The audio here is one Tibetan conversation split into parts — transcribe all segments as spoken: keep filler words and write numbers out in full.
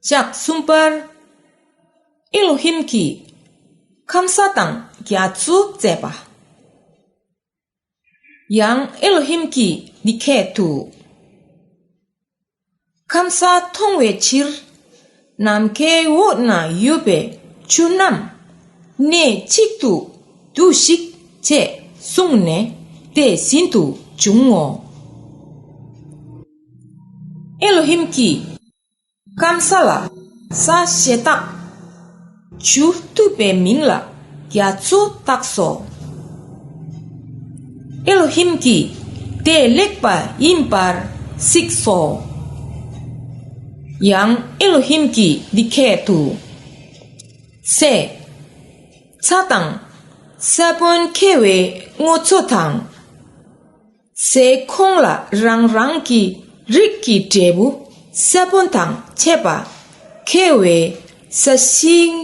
ཞག་གསུམ་པར། ཨེ་ལོ་ཧིམ་གྱིས་ཁམས་དང་རྒྱ་མཚོ་བཙས་པ། ཡང་ཨེ་ལོ་ཧིམ་གྱིས་འདི་སྐད་དུ། ཁམས་མཐོང་བའི་ཕྱིར། ནམ་མཁའི་འོག་ན་ཡོད་པའི་ཆུ་རྣམས་གནས་གཅིག་ཏུ་འདུ་ཞིག་ཅེས་གསུངས་ནས་དེ་བཞིན་དུ་བྱུང་ངོ་། ཨེ་ལོ་ཧིམ་གྱིས་ཁམས་ལ་ས་ཞེས་བཏགས། ཆུ་འཐུང་བའི་མིང་ལ་རྒྱ་མཚོ་བཏགས་སོ། ཨེ་ལོ་ཧིམ་གྱིས་དེ་ལེགས་པ་ཡིན་པར་གཟིགས་སོ། ཡང་ཨེ་ལོ་ཧིམ་གྱིས་འདི་སྐད་དུ། ཚེ། ཚ་དང་ས་བོན་ཁེ་བའི་སྔོ་ཚོད་དང་། ཟས་གོང་ལ་རང་རང་གི་རིགས་ཀྱི་འབྲས་བུ་ས་བོན་དང་བཅས་པ་ཁེ་བའི་ས་ཞིང་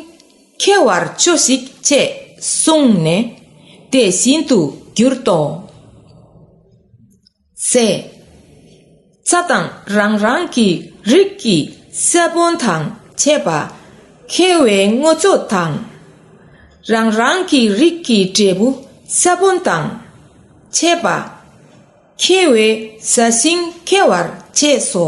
ཁེ་བར་ཆོག་ཤིག་ཅེས་གསུངས་ནས་དེ་བཞིན་དུ་གྱུར་ཏོ། ཟས། ཚ་དང་རང་རང་གི་རིགས་ཀྱི་ས་བོན་དང་བཅས་པ་ཁེ་བའི་སྔོ་ཚོད་དང་། རང་རང་གི་རིགས་ཀྱི་འབྲས་བུ་ས་བོན་དང་བཅས་པ་ཁེ་བའི་ས་ཞིང་ཁེ་བར་བཅས་སོ།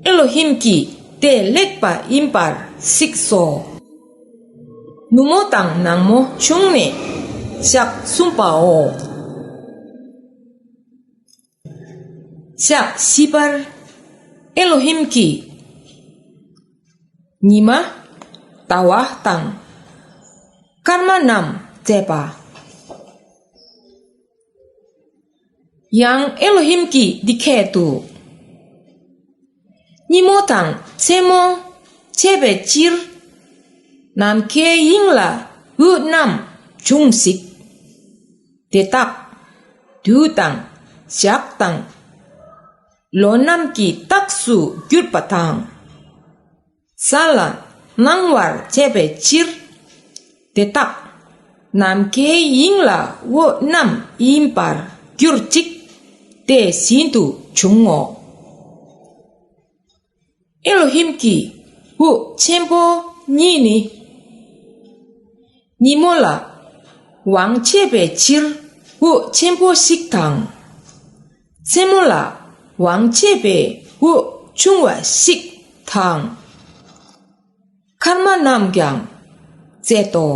ཨེ་ལོ་ཧིམ་གྱིས་དེ་ལེགས་པ་ཡིན་པར་གཟིགས་སོ། ནུབ་མོ་དང་ནངས་མོ་བྱུང་ནས་ཞག་གསུམ་པའོ། ཞག་བཞི་པར། ཨེ་ལོ་ཧིམ་གྱིས་ཉི་མ། ཟླ་བ་དང་སྐར་མ་རྣམས་བཙས་པ། ཡང་ཨེ་ལོ་ཧིམ་གྱིས་འདི་སྐད་དུ། ཉིན་མོ་དང་མཚན་མོ་ཆད་པའི་ཕྱིར། ནམ་མཁའི་དབྱིངས་ལ་འོད་རྣམས་འབྱུང་ཞིག་དེ་དག་དུས་དང་ཞག་དང་ལོ་རྣམས་ཀྱི་རྟགས་སུ་གྱུར་པ་དང་། ས་ལ་སྣང་བར་བྱེད་པའི་ཕྱིར། དེ་དག་ནམ་མཁའི་དབྱིངས་ལ་འོད་རྣམས་ཡིན་པར་གྱུར་ཅིག་དེ་བཞིན་དུ་བྱུང་ངོ་། ཨེ་ལོ་ཧིམ་གྱིས་འོད་ཆེན་པོ་གཉིས་ནི། ཉིན་མོ་ལ་དབང་བྱེད་པའི་ཕྱིར་འོད་ཆེན་པོ་ཞིག་དང་། མཚན་མོ་ལ་དབང་བྱེད་པའི་འོད་ཆུང་བ་ཞིག་དང་། སྐར་མ་རྣམས་ཀྱང་བཙས་ཏོ།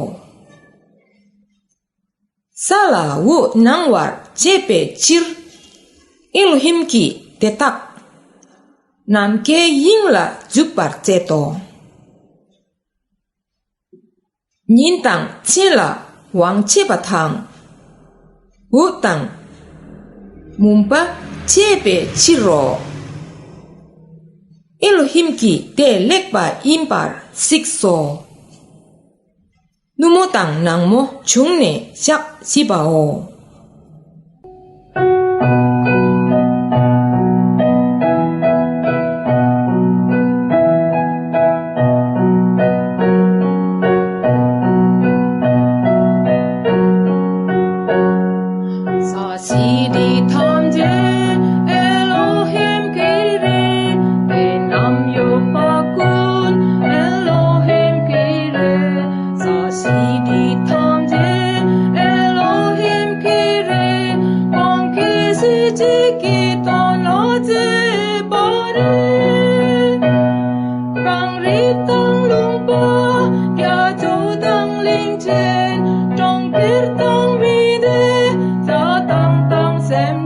ས་ལ་འོད་སྣང་བར་བྱེད་པའི་ཕྱིར། ཨེ་ལོ་ཧིམ་གྱིས་དེ་དག་ནམ་མཁའི་དབྱིངས་ལ་འཇུག་པར་མཛད་དོ། ཉིན་དང་མཚན་ལ་དབང་བྱེད་པ་དང་། འོད་དང་མུན་པ་བྱེད་པའི་ཕྱིར་རོ། ཨེ་ལོ་ཧིམ་གྱིས་དེ་ལེགས་པ་ཡིན་པར་གཟིགས་སོ། ནུབ་མོ་དང་ནངས་མོ་བྱུང་ནས་ཞག་བཞི་པའོ། ས་གཞི་འདི་ཐམས་ཅད་ཨེ་ལོ་ཧིམ་གྱི་རེད། དེ་རྣམས་ཡོད་པ་ཀུན་ཨེ་ལོ་ཧིམ་གྱི་རེད། ས་གཞི་འདི་ཐམས་ཅད་ཨེ་ལོ་ཧིམ་གྱི་རེད། ཁོང་གིས་གཟི་བརྗིད་ཀྱི་དོན་ལ་མཛད་པ་རེད། གངས་རི་དང་ལུང་པ། རྒྱ་མཚོ་དང་གླིང་ཆེན། གྲོང་ཁྱེར་དང་མི་སྡེ། རྩྭ་ཐང་དང་སེམས་